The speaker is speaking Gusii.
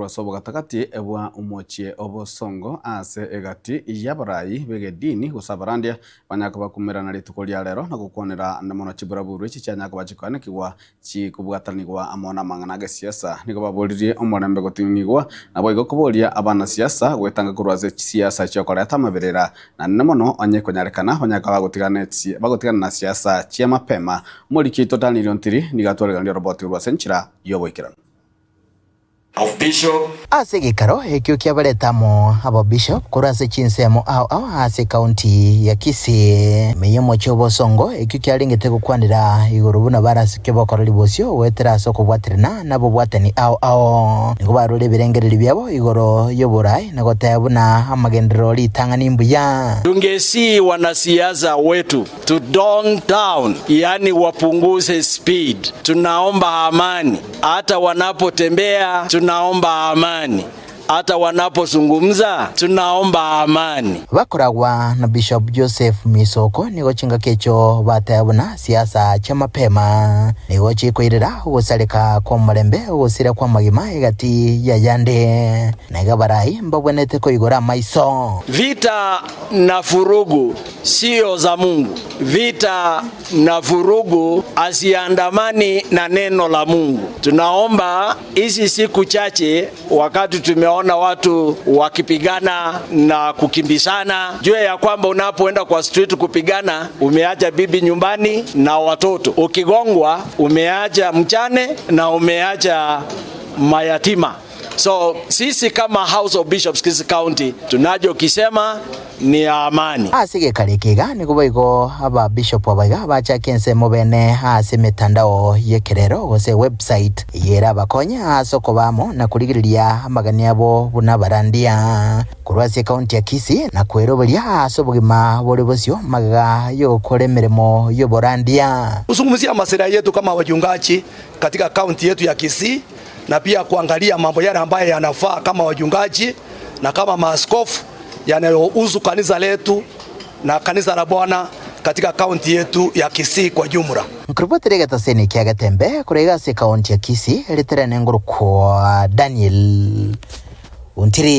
Korwa ase obogatagati bwa omochie obosongo ase egati y'abarai b'egedini gose abarandia banyare kobakumerana rituko ria rero na gokwanera ande mono chiburaburu echi chianyare koba chikoanekigwa chikobwatanigwa amo namang'ana agesiasa. Nigo baboririe omorembe goting'igwa naboigo koboria abanasiasa gwetanga korwa ase chisiasa chiokoreta amaberera naende mono onye konyarekana banyare koba bagotigana na siasa chia mapema. Omoriki oito Daniel Ontiri nigo atwareganirie oroboti korwa ase enchera y'oboikeranu. Of Bishop. Ase egeikaro ekio kiabarete amo ababishop korwa ase chinsemo ao ao ase ekaunti ya Kisii. Ime y'omochie o Bosongo ekio kiarengete gokwanera igoro buna barasike bokorori bosio goetera ase okobwaterana nabobwatani ao ao. Nigo barure ebirengererio biabo igoro y'oboraai na goteba buna amagenderero ritang'ani mbuya. Tungesii wanasiasa wetu to tone down, yaani wapunguze speed. Tunaomba amani hata wanapotembea, tunaomba amani hata wanapozungumza, tunaomba amani. Bakoragwa na Bishop Joseph Misoko nigo chingaki echio bateba buna siasa chia mapema nigo chikoirera ogosareka kw'omorembe, ogosira kw'amagima egati y'ayande, na iga abarai mbabwenerete koigora amaiso. Vita na furugu sio za Mungu. Vita na vurugu haziandamani na neno la Mungu. Tunaomba hizi siku chache, wakati tumeona watu wakipigana na kukimbizana, jua ya kwamba unapoenda kwa street kupigana, umeacha bibi nyumbani na watoto. Ukigongwa, umeacha mjane na umeacha mayatima. So sisi kama House of Bishops Kisii County tunachokisema ni amani. Ase egekari eke iga nigo boigo ababishop aba iga bachake ensemo bene ase emetandao y'ekerero gose website eye erabakonye ase okoba amo na korigereria amagani abo buna abarandia korwa ase ekaunti ya Kisii na kweroberia ase obogima bore bosio magega y'ogokora emeremo y'oborandia. Kuzungumzia masilahi yetu kama wachungaji katika kaunti yetu ya Kisii na pia kuangalia mambo yale ambayo yanafaa kama wachungaji na kama maaskofu yanayohusu kanisa letu na kanisa la Bwana katika kaunti yetu ya Kisii kwa jumla. Nkorobotire egetaseni kia Getembe korwa iga ase ekaunti ya Kisii, ritere nengorokwa Daniel Ontiri.